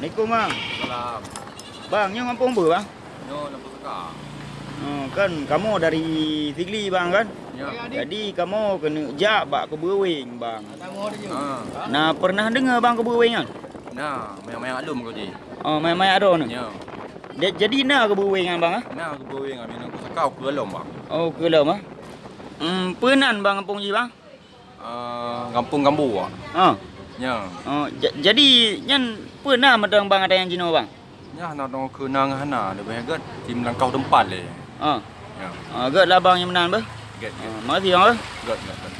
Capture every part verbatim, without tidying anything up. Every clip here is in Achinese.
Assalamualaikum, Bang. Salam. Bang, nyoe gampông beu, Bang? Nyoe gampông Saka. Oh, kan kamoe dari Sigli, Bang, kan? Ya. Jadi kamoe keuneuk jak bak Keubeueng, Bang. Ha. Na pernah deungoe, Bang, Keubeueng nyan? Na, manyang-manyang lom keu jih. Oh, manyang-manyang droeneuh? Ya. Ja-, jadi na Keubeueng nyan, Bang, ah? Na Keubeueng nyan, meunan keu Saka keu lom, Bang. Oh, keu lom, ah. Hmm, peue nan, Bang, gampông jih, Bang? Ah, Gampông Gambo, Wak. Ah. Nyan. Oh, ja-, jadi nyan peue na mantong bang ada nyang jinoe, Bang? Nyan na dong keu na ngah na leubeh gét tim langkah depan lé. Ah. Nyan. Ah, gét lah bang nyang meunan beuh. Gét, gét. Ah, makasih bang beuh. Gét, gét, gét.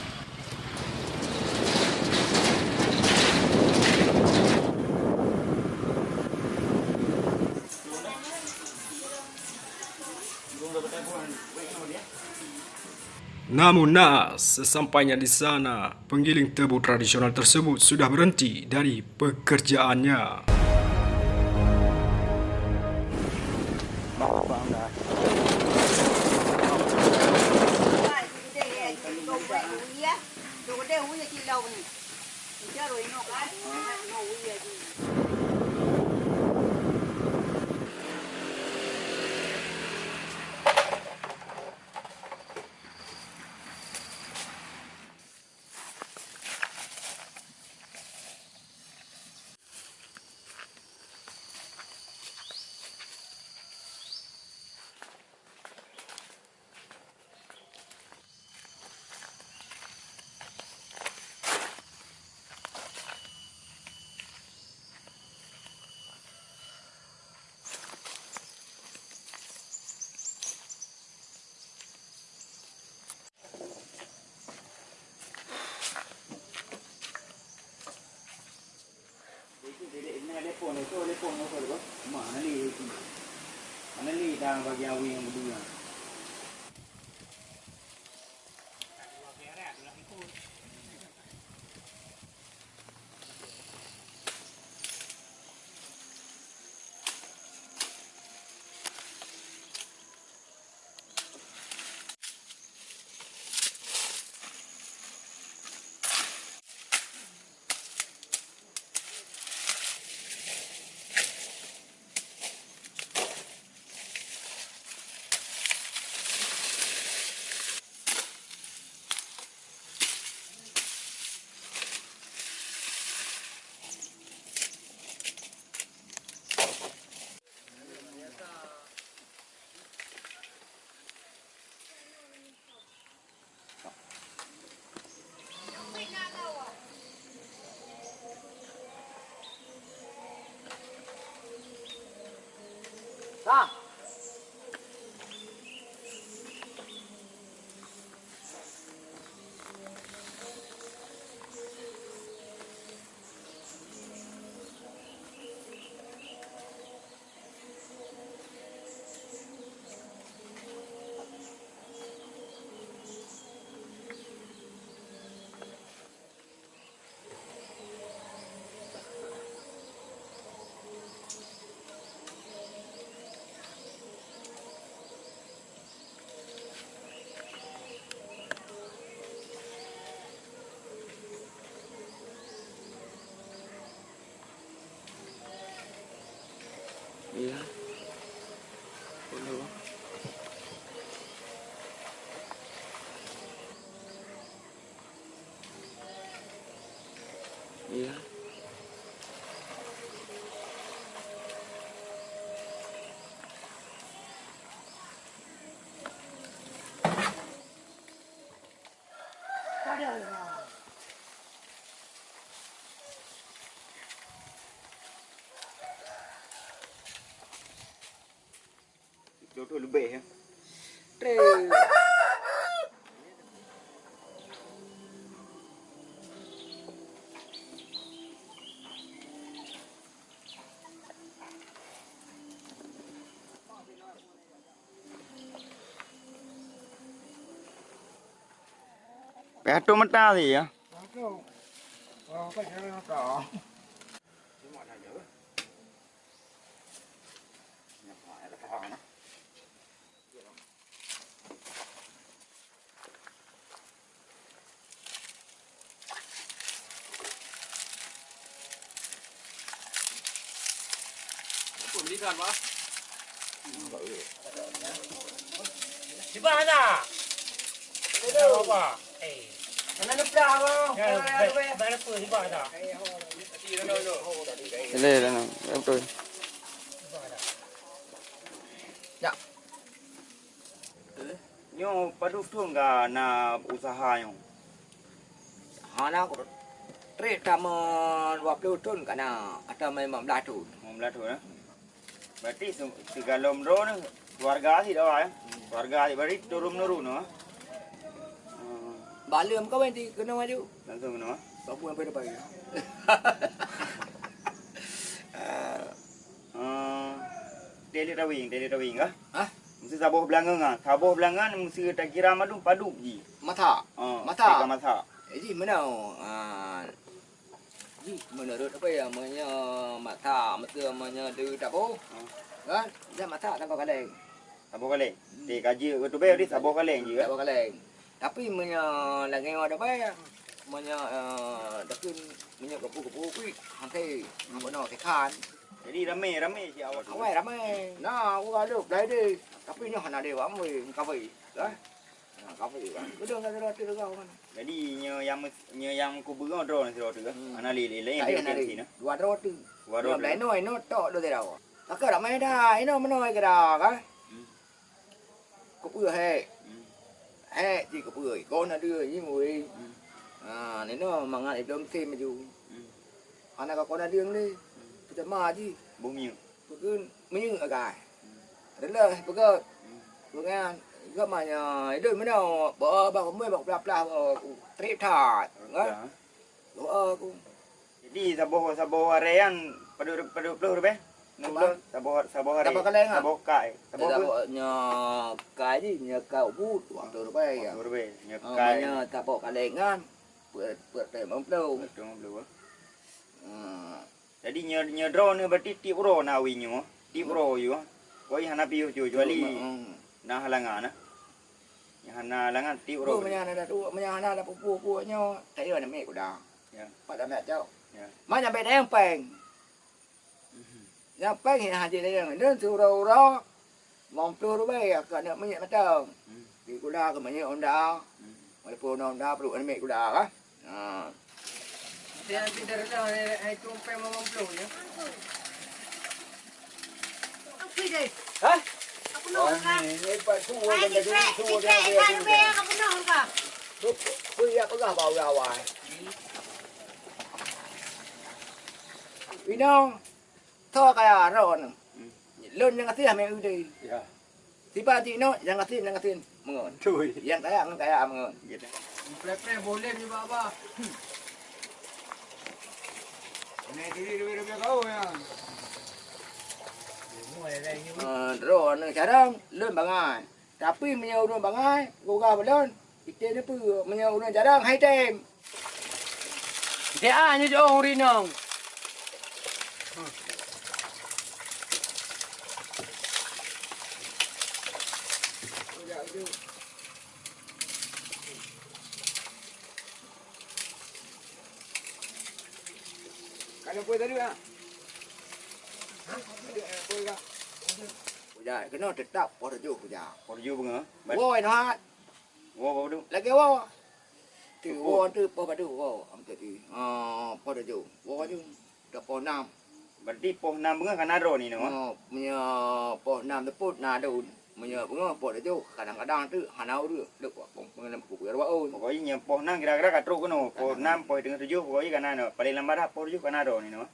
Namun naas, sesampainya di sana, penggiling tebu tradisional tersebut sudah berhenti dari pekerjaannya. Iya. Halo. Iya. Dua puluh lebih ya. Treh. Payah tueng mata sih ya. Sibah dah. Sibah dah. Eh. Mana leplah, bang? Ya, mana pun sibah dah. Boleh lah, betul. Sibah dah. Ya. Nyoe padub thon ka na usaha nyoe? Hana, trép tamong dua ploh thon ka na, atau lima belas thon. Lima belas thon, eh? Berarti se-, sigohlom droeneuh keluarga cit awak, eh? Keluarga cit, berarti turun menurun, eh? Hmm. Bak lheueh meukawen di keunoe aju. Langsung keunoe, eh? Saboh sampai depan. Eh, Daily Tawing, Daily Tawing kah? Hah? Mesti saboh belangan ah. Saboh belangan mesti takira mandum padub jih. Masak. Ah, masak. Masak. Jadi mana? Ah, jih menurut apa ya, meunyoe masak, mesti meunyoe deu taboh. Ah. Kan? Dah masak saboh kaleng. Saboh kaleng. Hmm. Di kaji tu bae di saboh kaleng je, kan? Saboh kaleng. Tapi meunyoe lagèe nyoe dah bae, meunyoe, eh, dakun meunyoe gepu-gepu kuit, hangkai, apa no, tekan. Jadi ramai, ramai si awak tu. Awai ramai. Nah, aku ada belai deh. Tapi nyoh hana deh, wak mui, mengkabai. Dah. Nah, kabai, kan. Udah, tak ada roti dah kau, kan. Jadi, nyoe yang mes-, nyoe yang kubu kan droe sidroe tu, kan? Hmm. Hana lé, lé, lé, tak payah lé, lé. Dua droe tu. Dua droe tu. Belai no, no, tok dua sidroe. Takkan ramai dah, ino menoe kira, kan? Hmm. Kupeue hék? Hmm. Hék cit kupeue, kon na deuh nyoe weh. Hmm. Ha, nyoe mangat idong meusem laju. Hmm. Hana ka kon na deuh lé. Hmm. Peucama jih. Boh minyeuk. Peukeuh minyeuk agai. Hmm. Reuleh peugöt. Hmm. Peungan, gama nyoe, idong meunoe, ba, ba, kumui, ba, plah-plah, ba, trép that. Trép that. Doa aku. Jadi saboh, saboh aré nyan padub, padub ploh ribèe? Enam ploh, saboh, saboh aré. Saboh kaleng ah? Saboh kai. Saboh apa? Saboh nyoe kai jih, nyoe kai ubit, dua ploh ribèe ya. Dua ploh ribèe. Nyoe kai. Nyoe saboh kaleng nyan, peuet, peuet limong ploh. Peuet limong ploh, ah. Hmm. Jadi nyoe, nyoe droeneuh berarti tiep uroe na awi nyoe, tiep uroe yue. Koi hana piôh jih, kecuali na halangan, nah. Nyang hana halangan tiep uroe. Oh, meunyo hana dak tuwoe, meunyo hana dak pupu-pupu nyoe, kayue aneuk miet kuda. Ya. Pat aneuk cok. Ya. Ma nyang bèk dayang péng. Mhm. Nyang péng nyang hana jidayang, dan siuroe-uroe limong ploh ribèe keu aneuk miet mantong. Hmm. Di kuda keu miet Honda. Hmm. Walaupun Honda peuduek aneuk miet kuda lah. Ha. Dia tidak ada, hai, hai, tumpeng limong ploh ya. Hah? Aku nol ka. Ini, ini, Pak, suruh kan jadi suruh dia, dia, dia. Aku nol ka. Tu, tu ya peugah bak awai-awai. Inong, tho kaya ron. Hmm. Lôn nyang gasien mé udé. Ya. Sipa jinoe nyang gasien, nyang gasien meungon. Tui. Nyang kaya ngon kaya meungon. Gitu. Preh-preh boleh ni, Baba. Ini diri lebih-lebih kau ya. Eh, droeneuh carông lôn bangai. Tapi meunyoe ureueng bangai, gugah ulôn, item neupeu, meunyoe ureueng carông, han item. Item a nyoe jiôh ureueng inong. Kalau pun tadi ah. Kujak keunoe teutap poh tujoh kujak. Poh tujoh beungoh. Woi, nyohat. Woe, woe, padum? Lagèe woe. Ti woe tu poh padum woe, am tadi. Ah, poh tujoh. Woe tu dah poh nam. Berarti poh nam beungoh ka na droe ni, no? Oh, meunyoe poh nam teupot na lôn. Meunyoe beungoh poh tujoh, kadang-kadang tu hana ureueng. Lôn buat pong-, pong-, pong-, pong-, pong-, pong-, pong-, Pokoknya nyoe poh nam kira-kira ka trok keunoe. Poh nam, poh teungoh tujoh, pokoknya ka na, no. Paling lambat dah poh tujoh ka na droe ni, no?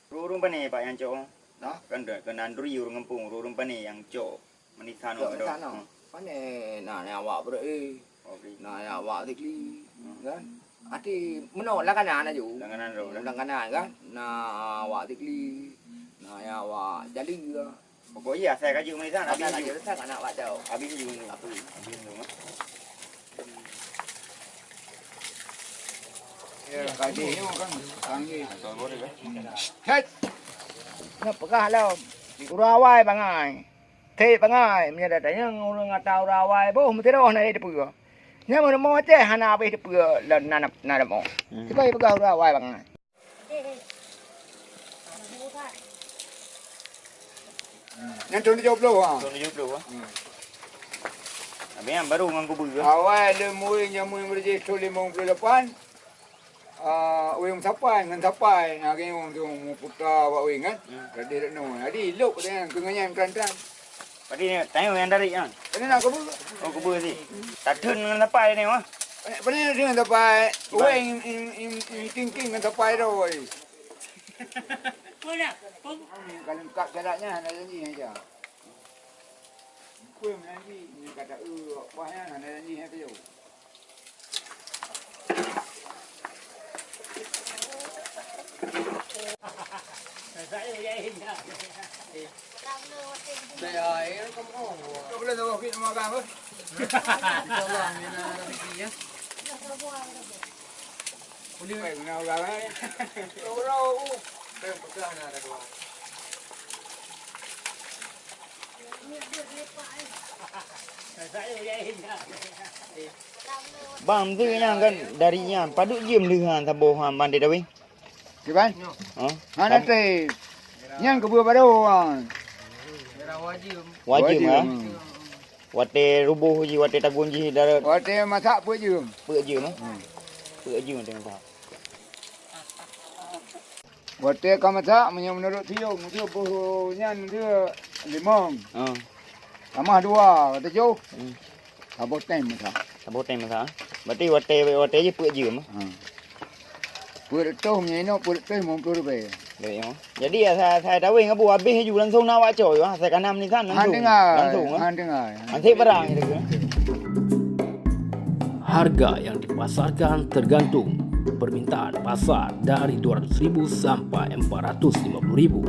Ureueng-ureueng pane, Pak, nyang cok? Nah? Kan dah, kan Andri ureueng gampông, ureueng-ureueng pane nyang cok. Manisan. Cok, oh, manisan, oh. Hmm. Pane na, na awak Bro, eh. Oh, beli. Na awak Zikli, hmm, kan? Ati meunoe langganan aju. Langganan tu, hmm, langganan kan? Na awak Zikli, na awak Jali, ya. Pokok iya, saya kaji manisan, habis aju. Asai kaji manisan, anak awak jauh. Habis aju. Habis. Habis aju, ah. Ya, kaji nyoe kan, panggil. Hai. Nak peugah lom. Ureueng awai bangai. Trép bangai, meunyoe tatanyong ureueng ata ureueng awai boh meusidroe na jiteupeue. Nyan meunyoe mo Aceh hana habéh teupeue lom na, na, na leumô. Hmm. Cuba peugah ureueng awai bangai. Nyan thôn tujoh ploh, ha. Thôn tujoh ploh, ha. Hmm. Habis nyan baru ngon kubu, ha. Awai lé mueng nyang mueng beureuji thôn limong ploh lapan. Ah, ureueng sapai ngon sapai, na geuh ureueng tu meuputa bak ureueng kan. Hmm. Jadi lok nyan keu nyan tran-tran. Berarti ni, tayong nyang dari kan? Ini nak kubu. Oh, kubu sih. Tatheun ngon sapai ni, wah. Paling dengan sapai. Ureueng in, in, in, in king-king ngon sapai tu, woi. Mana? Kalau kat jalannya, hana janji aja. Kuih menanti, ni kata, eh, apa ya, hana janji aja. Bang, tu nyang kan dari nyan, padub jeuem leuha saboh ha, Bang Dewi? Kiban? Ha? Hana teuh. Nyan keubeue baroe, ha. Wajib, ha? Watèe ruboh jih, watèe tagun jih darat. Watèe masak peuet jeuem. Peuet jeuem, ha? Hmm. Peuet jeuem watèe masak. Watèe ka masak, meunyoe meunurot siong, siong boh nyan dia limong. Ha. Tamah dua, ka tujoh. Hmm. Saboh tem masak. Saboh tem masak. Berarti watèe, watèe jih peuet jeuem. Ha. Peuet reutôh meunyoe inoe, peuet reutôh limong ploh ribèe. Baik, ya. Jadi, ya, saya, saya tahu yang abu habis ju langsung na awak coy, ya. Saya kanam ni kan langsung. Han dengar. Langsung, ya. Han dengar. Nanti barang itu, ya. Harga yang dipasarkan tergantung permintaan pasar dari dua ratus ribu sampai empat ratus lima puluh ribu.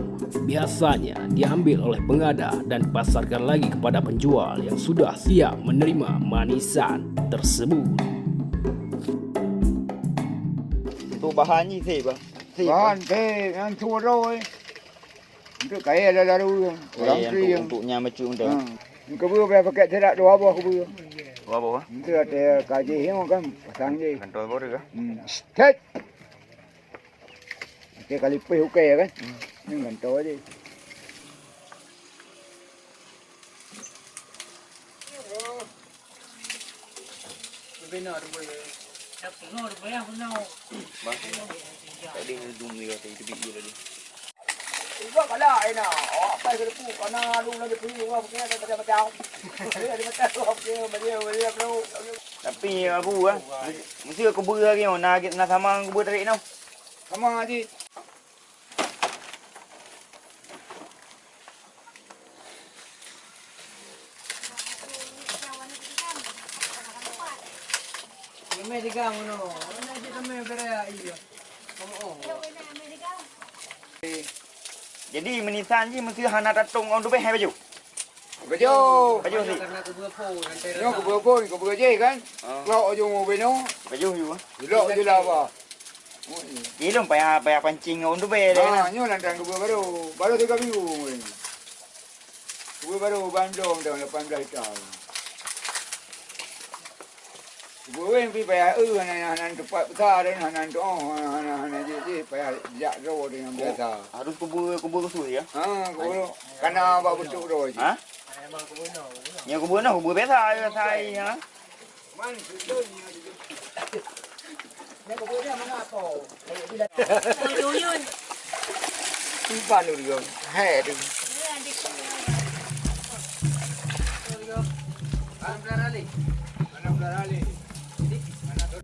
Biasanya diambil oleh pengadar dan dipasarkan lagi kepada penjual yang sudah siap menerima manisan tersebut. Untuk bahan ni, sih, bah. Sih, bahan, bah. Sih, yang suruh, eh. Untuk kaya lalu-lalu, eh. Orang kaya kering. Untuk, untuk nyang macam tu. Ha. Keubeue bah pakai serak dua boh keubeue. Dua boh, eh? Untuk ada kaji yang kan pasang je. Kantoi boh tu, eh? Hmm. Set. Okey, kali pih okey kan? Hmm. Ni gantoe je. Bang, tadi hidung dia tadi tebik dia tadi. Ibu kala ina, awak pai ke depu, kana lu lagi pergi, orang pakai macam-macam. Dia ada macam tu, orang pakai baju, baju, baju. Tapi abu ah, mesti aku beu lagi, na, na sama aku beu tarik noh. Sama aja. Kami tiga mano? Mana je kami berai iya. Kamu oh. Jadi, meunisan jih meusti hana tatong ôn tubéh hai baju? Baju. Baju sih. Karena kubeue phôn, nanti nyoe kubeue phôn, kubeue jih kan? Ah. Lok ujong ubé nyoe. Baju ju. Lok ujong laba. Ilong payah, payah pancing ôn tubéh deh. Ah, nyoe lantang kubeue baru. Baru tiga minggu. Kubeue baru bandong tahun lapan belas hektar. Kubeue weng pih payah eu hana, hana teumpat besar dan hana tuoh, hana, hana, hana jih, jih payah jak droe dengan biasa. Harus kubeue, kubeue khusus ya? Ha, kubeue kana bak beutôk droe jih. Ha? Nya kubeue noh, kubeue biasa, biasa ai, ha. Man, beutôi nya. Nya kubeue dia mana apa? Uyun. Simpan dulu, Yong. Hai tu.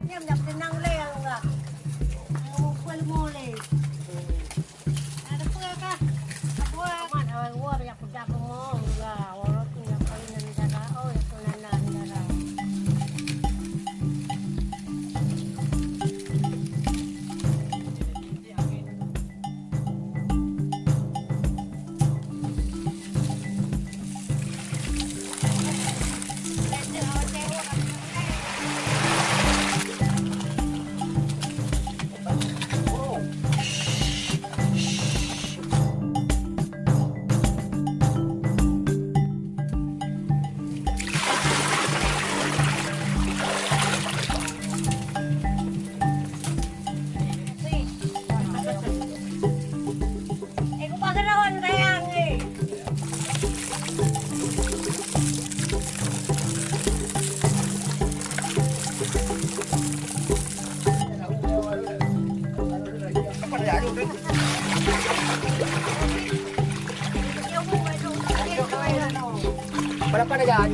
Nyam dah tenang le, ya Allah. Mau pun mau le. Ada apa kah? Apa? Aman, awal gua banyak pedak bengong juga. Walau tu yang paling negara, oh, yang tu nana negara. Berapa dah jalan?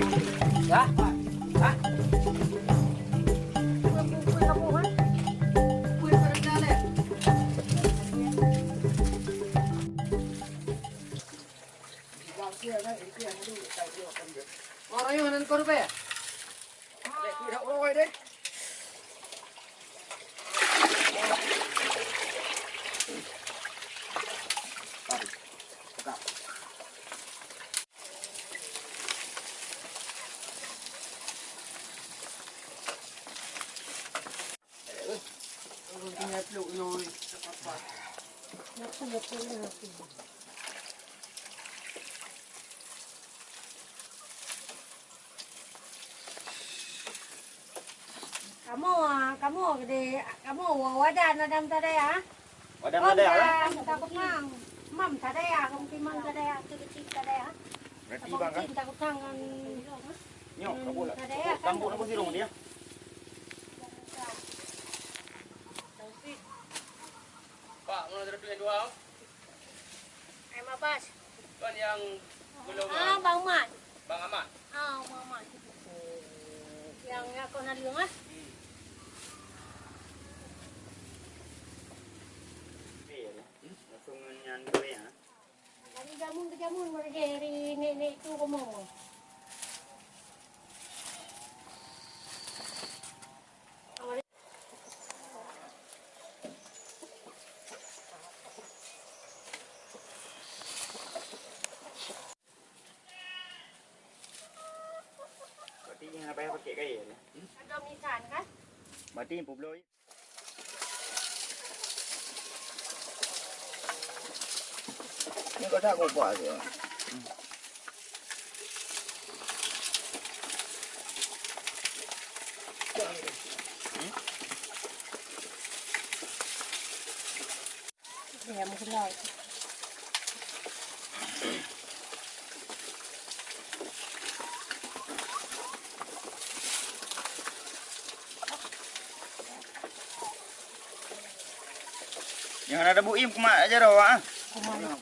Ya? Hah? Orang yang nan korban. Kamoe, ah, kamoe gede, kamoe wa-, wadan adam tadaya. Wadan tadaya, eh? Takut mang. Mam tadaya, kamoe pi mam tadaya, tu kecil tadaya. Berarti bang kan? Takut mang ngan. Nyo, kabul lah. Tadaya kan? Tambuk nak sirong dia. Pak, mau ada duit dua. Ai Mabas. Kan yang belum. Ah, Bang Mat. Bang Amat. Ah, Bang Mat. Yang ya kau nak liung ah. Hmm. Iya, ya. Hmm? Langsung nyan dulu ya. Dari jamun ke jamun, mulai dari nenek tu ke mama. Berarti nyang payah pakai kain, ya? Hmm? Ada misan, kan? Berarti peuet bloe. Ni kau tak kupas ya. Ya, mungkin lah. Nyang hana tabuim kumat aja dah, ah. Kumat.